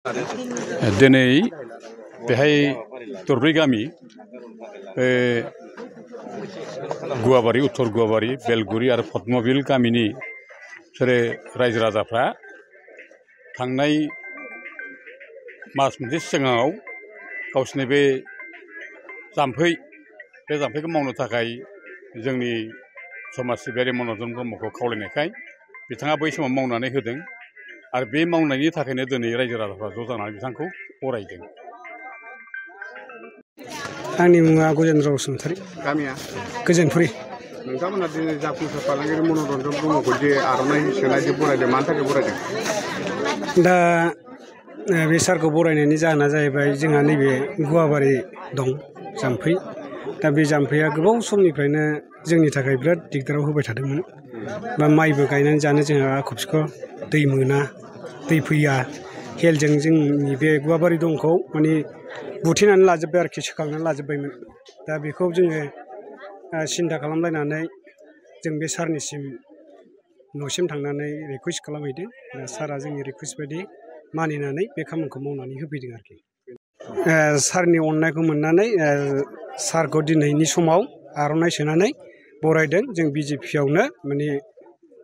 दिनै बेहाय दरब्रै गामि गुवाबारि उत्तर गुवाबारि बेलगुरि आरो पद्मबिल गामिनि बिसोरो रायजो राजाफ्रा थांनाय मास मोनसे सिगाङाव गावसिनि बे जाम्फैखौ मावनो थाखाय जोंनि समाज सिबियारि मन'रन्जन ब्रह्मखौ खावलायनायखाय बिथाङा बै समाव मावनानै होदों आरो बे मावनायनि थाखायनो दिनै रायजो राजाफ्रा ज' जानानै बिथांखौ बरायदों। आंनि मुङा गजेन्द्र बसुमतारी। गामिया गोजोनपुरि। नोंथांमोना दिनै जाफुंसार फालांगिरि मन'रन्जन ब्रह्मखौ जे आर'नाइ सोनाय जे बरायदों मानि थाखाय बरायदों? दा बे सारखौ बरायनायनि जाहोना जाहैबाय जोंहा नैबे गुवाबारि दं जाम्फै। दा बे जाम्फैया गोबाव समनिफ्रायनो जोंनि थाखाय बिराद दिगदाराव होबाय थादोंमोन। बा माइबो गायनानै जानो जोंहा आख' फिख' दै मोना, दै फैया। हेलजों जोंनि बे गुवाबारि दंखौ माने बुथेनानै लाजोब्बाय आरोखि, सोखांनानै लाजोब्बायमोन। दा बेखौ जोङो सिन्था खालामलायनानै जों बे सारनिसिम न'सिम थांनानै रिकुवेस्ट खालामहैदों। सारा जोंनि रिकुवेस्ट बायदि मानिनानै बे खामानिखौ मावनानै होफैदों आरोखि। सारनि अननायखौ मोननानै सारखौ दिनैनि समाव आर'नाइ सोनानै बरायदों। जों BJP-आवनो माने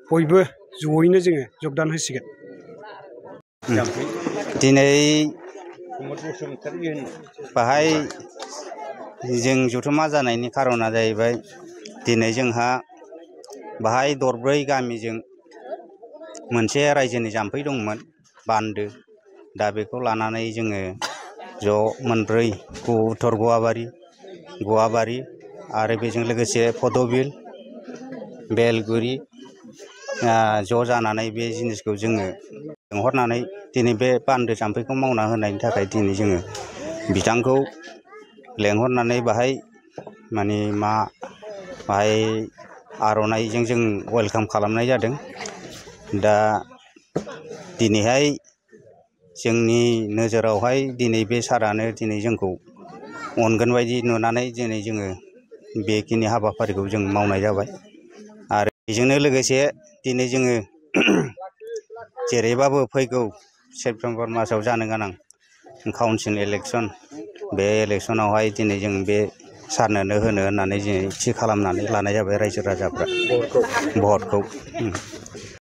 बयबो जयैनो जोङो जगदान होसिगोन। दिनै बाहाय जों जथुमा जानायनि खारना जाहैबाय दिनै जोंहा बाहाय दरब्रै गामिजों मोनसे रायजोनि जाम्फै दंमोन बान्दो। दा बेखौ लानानै जोङो ज' मोनब्रै उत्तर गुवाबारि आरो बेजों लोगोसे पद्मबिल बेलगुरि ज' जानानै बे जिनिसखौ जोङो लिंहरनानै दिनै बे बान्दो जाम्फैखौ मावना होनायनि थाखाय दिनै जोङो बिथांखौ लेंहरनानै बाहाय माने बाहाय आर'नाइजों जों वेलकाम खालामनाय जादों। दा दिनैहाय जोंनि नोजोरावहाय दिनै बे सारानो दिनै जोंखौ अनगोन बायदि नुनानै दिनै जोङो बेखिनि हाबाफारिखौ जों मावनाय जाबाय। आरो बेजोंनो लोगोसे दिनै जोङो जेरैबाबो फैगौ सेप्तेम्बर मासाव जानो गोनां काउन्सिल इलेक्सन, बे इलेक्सनावहाय दिनै जों बे सारनोनो होनो होननानै दिनै थि खालामनानै लानाय जाबाय रायजो राजाफ्रा भटखौ।